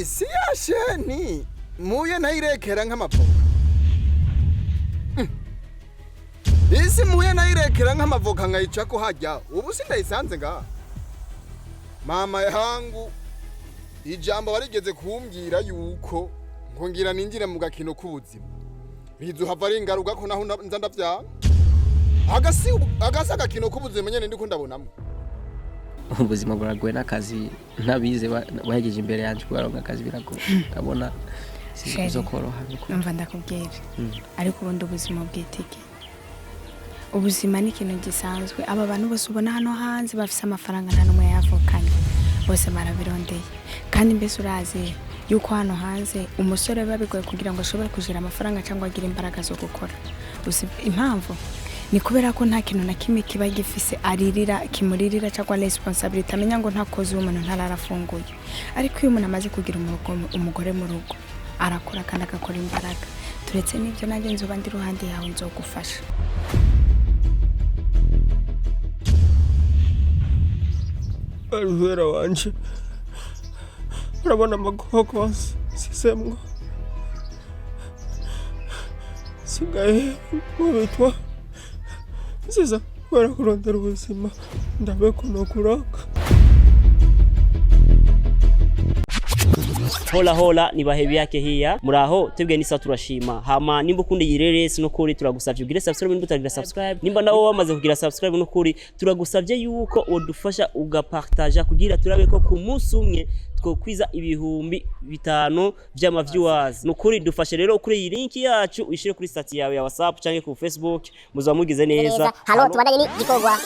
Si ya sheni muye nayirekera nk'amavoka. Isi muye nayirekera nk'amavoka nkayicako hajya ubu sindayisanze ngaha. Mama yangu, ijambo warigeze kumbwira yuko ngo ngira ninjire mu gakino k'ubuzima rizuhava ringaruka ko naho nza ndavyanga agasi agasi agakino k'ubuzima nyene ndiko ndabonamwo. Ubuzima buragoye n'akazi ntabize bahegeje imbere yanjye, kubaronka akazi biragoye, ndabona Chéri. bizokoroha nukuri. Numva ndakubwira, ariko ubundi ubuzima bwitike, ubuzima ni ikintu gisanzwe. Aba bantu bose ubona hano hanze bafise amafaranga, nta n'umwe yavukanye, bose barabirondeye. Kandi mbese urazi yuko hano hanze umusore biba bigoye kugira ngo ashobore kugira amafaranga cyangwa agire imbaraga zo gukora? Uzi impamvu? Ni kubera ko nta kintu na kimwe kiba gifise aririra, kimuririra, cyangwa responsibility amenya ngo ntakoze uwo muntu ntararafunguye. Ariko iyo umuntu amaze kugira umugore mu rugo, arakora kandi agakora imbaraga. Turetse n'ibyo, nanjye nzoba ndi iruhande yawe, nzogufasha. Alvera wanje, urabona amakoko sisemwo sigaye nkubitwa nziza kubera kurondera ubuzima, ndabe kuno kuroka. Hola hola, ni bahebi yake hiya, muraho? Twebwe nisa turashima. Hama nimba ukunda iyi reresi, nukuri turagusavye ugire subscribe nimba utagira subscribe. Nimba nawe wamaze kugira subscribe, nukuri turagusavye yuko wodufasha ugapartaja kugira turabe ko ku munsi umwe twokwiza 5000 vy'ama viewers. Nukuri dufashe rero kuri iyi link yacu, uyishire kuri status yawe ya WhatsApp canke ku Facebook, muzaba mugize neza. Halo, tubandanye n'igikorwa.